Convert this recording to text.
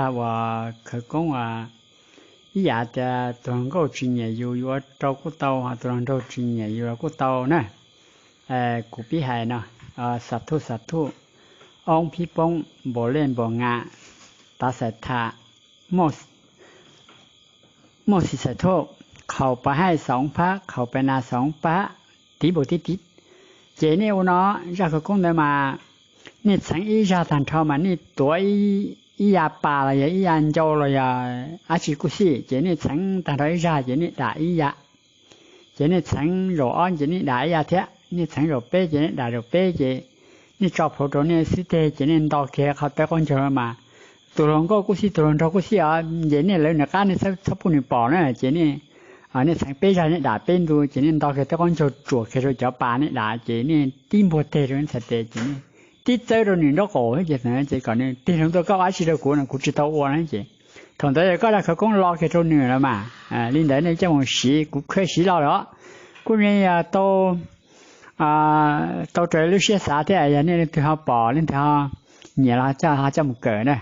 zaj uas khawv koob uas ib yam tias tus hluas nkauj tsis nyiam yus, yus ua rau kuj tau, ho tus hluas nraug tsis nyiam yus los kuj tau na. Kuv pib hais no: Xas thuj xas thuj, oob phib poob, npaum lej npaum nga, tav xais tham, muaj xis xais thuj, qhaus pas haij xoov phab, qhaus pas nas xoov pab, tiv npaum tib tiv. Ces nej ua no, zaj khawv koob ntawd mas nej txheev ib zaj tag nrho mas nej tuav ib yav pas los yog ib yav ncau los yog dab tsi kuj xij, ces nej txheev tag nrho ib zaj ces nej dam ib yav. Ces nej txheev zaum ob ces nej dam ib yav thiab, nej txheev zaum peb ces nej dam zaum peb, ces nej tso plhuav rau nej xib teg ces nej nto kiag qhov tawb qaub ncaug mas tus hluas nkauj kuj xij tus hluas nraug kuj xij os, ces nej lawv nws qab nej txhob pub nws pom na. Ces nej, nej txheev peb zaj nej dam peb ntu ces nej nto kiag tawb qaub ncaug tsuam kiag rau cov pas nej dam ces nej tib npuag teg rau nej txhais tes ces nej tib txawb rau nws nraub qaum ces, ces kom nws tig hluas nraug tuaj, koj ua dab tsi rau kuv no kuv tsis tau ua na. Ces thaum ntawd yog koj zaj khawv koob lo kiag rau nws lawm mas. Li ntawd nej coj mus siv, kuv khawb siv lo lawm os. Kuj yog tau, tau raws lub siab xav thiab, yog nej leej twg ho pom leej twg ho nyiam los ho coj mus kawm na.